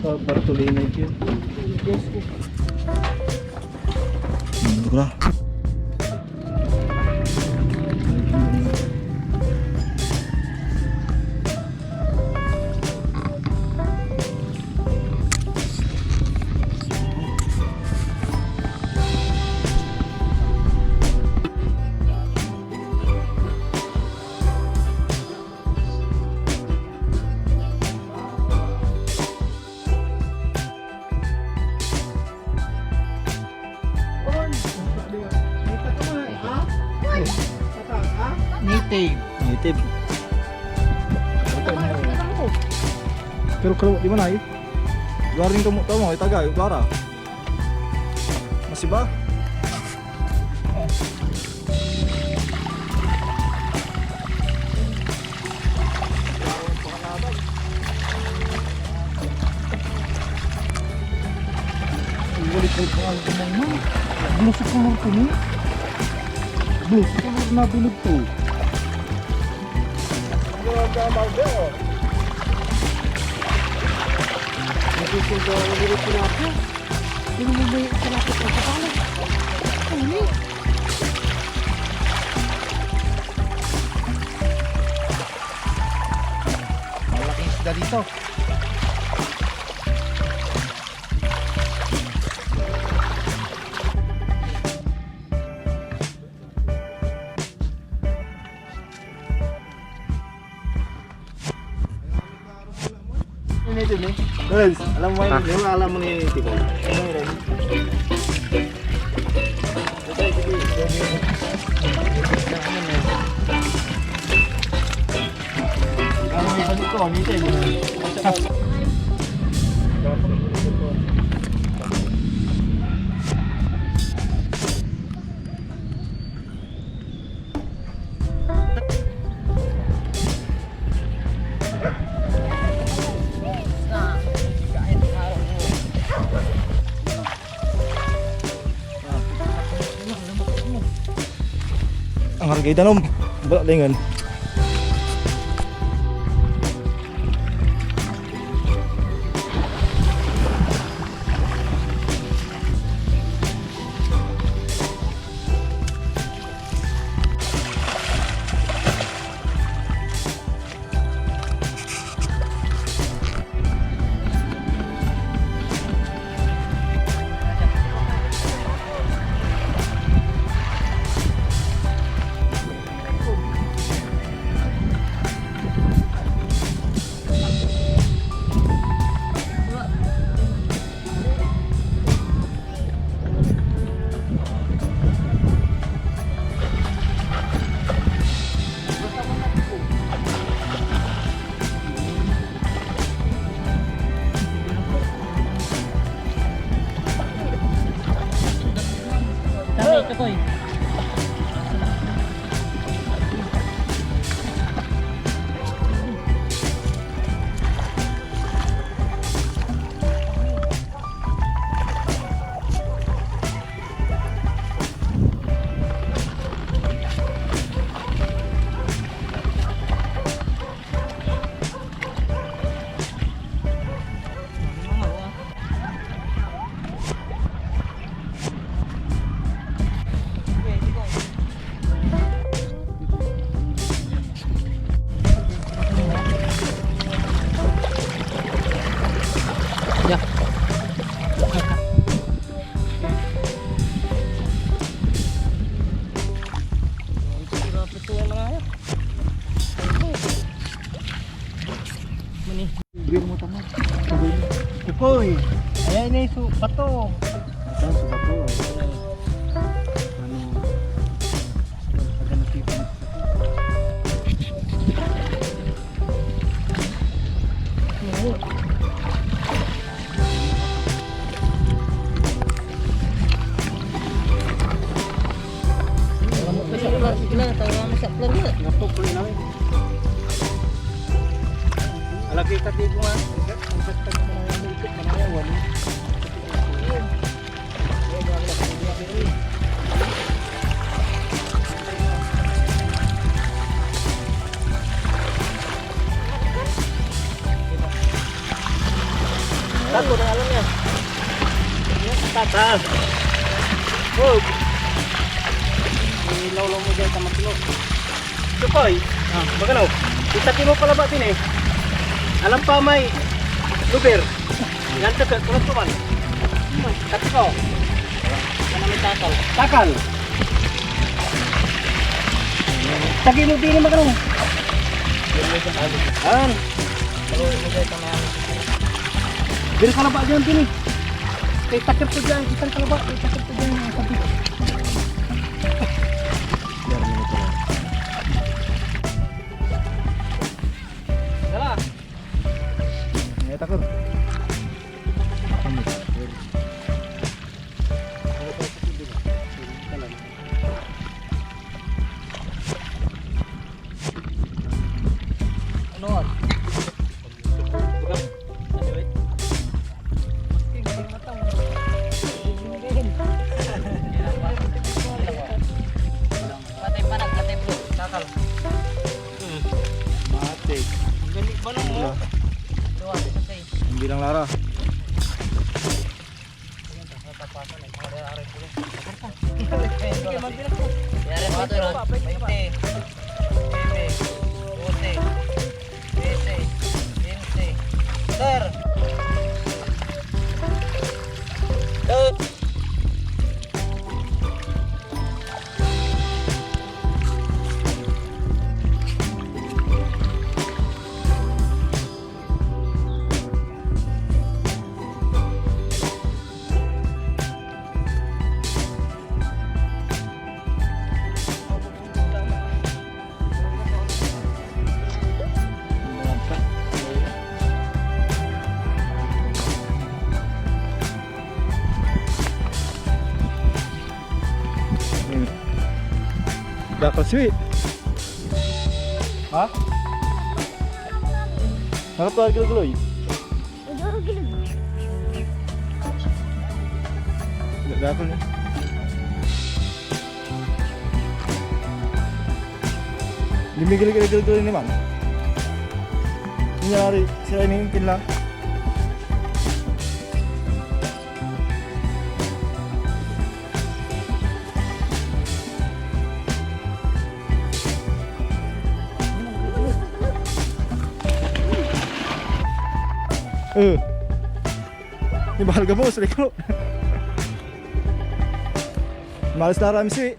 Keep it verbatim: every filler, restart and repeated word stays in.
Bartolina ito yun. Hmm, ito ko na. Native. Native. Pero kalo, di man ay. Duaring kamo, tama, itaga, duara. Masiba? Ang galing ko pa ang kumang man. Blue sa color ko ni. Blue sa color na bilog ko. Ang galing ko pa ang bilog ko. Sino mo may kalapit na sa pala? Ano? Malaking isda dito. Ano ito, ni? Guys, alam mo yun, Ah. Yung alam mo ni Tito. Ano yun? Ano yun? Ano yun? Ang hargay danom, bala lingan. Tama ito, Koy. Ya. Ito, ito, ito, ito, ito. Mani. Biro mo tama. Kukoy. Ayan, eh, so, bato. Ito, so, bato. Ano? Pag ano, tipo, alagay ka dito nga. Ako na alam niya. Tata. Oh. Ilawlaw mo dyan sa matlo. Sukoy. Ah, magano? Itaki mo pala ba din eh? Alam pa may luber. Yan, teke, tulad ko man. Tati ko. Yan ang may takal. Takal. Tagi mo din, magano? Yan. Diri ka na ba dyan, Pini? Kay takip ko dyan, isang kalaba, kay takip ko dyan, ang sabi ko. Dala. Ngayon, takot. Ano? Patay pa, nagpatay, bro. Kakal. Mati. Ang galing ba nung mo? Wala. Luwa, patay. Ang bilang lara. Yari mo ito, Ron. Bainte. Nuebe. Dose. Trese. Kinse. Sir. Sir. Dakal sweet. Ha? Nakatuwa ka, Loy? Dakal eh. Limigil-gil-gil ni man. Nangyari, sila iniintin lang. Eh. Ni bahal gabos, Rico. Malas na ramsi.